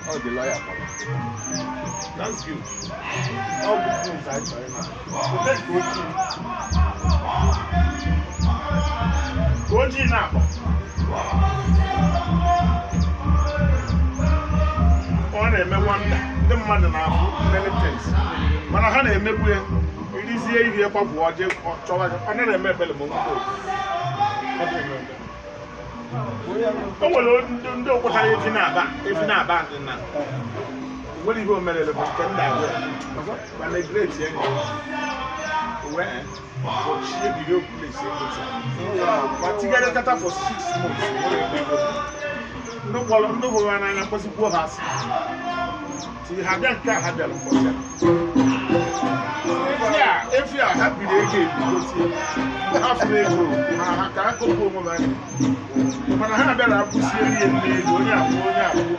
Ọ dị lawyer kpọrọ. That's good. All good news anyị chọrọ ịma. Ote nke ojii. Ka ojii na-akpọ. Ọ na-eme wonder, ndị mmadụ na-afụ many things, mana ha na-emegbu ya, irizie iri gbapụ ọjị chọwa gị. Ọ naghị eme ebele ma nwoke. Ọ dị eme ebele. O nwere ndị okwetara efi na-aba, efi na-aba ndị na nwere ihe omerere bụ nke ndị agwa mana great enyi wee kpọchie the whole place egote ma tigharịkata for 6 months. Nwere ebe ego dị. Ndị kpọrọ ndị hụrụ ha n'anya kpọzikwuo ha asị tiri ha bịa nke a ha bịara mbọsị a. Efi a ha biri ego ebigotie mgbe ha fụrụ ego ha ha ka ha kọpụ onwe ha, mana ha bịara akwụsie ihe nne ego onye akwụ onye akwụ.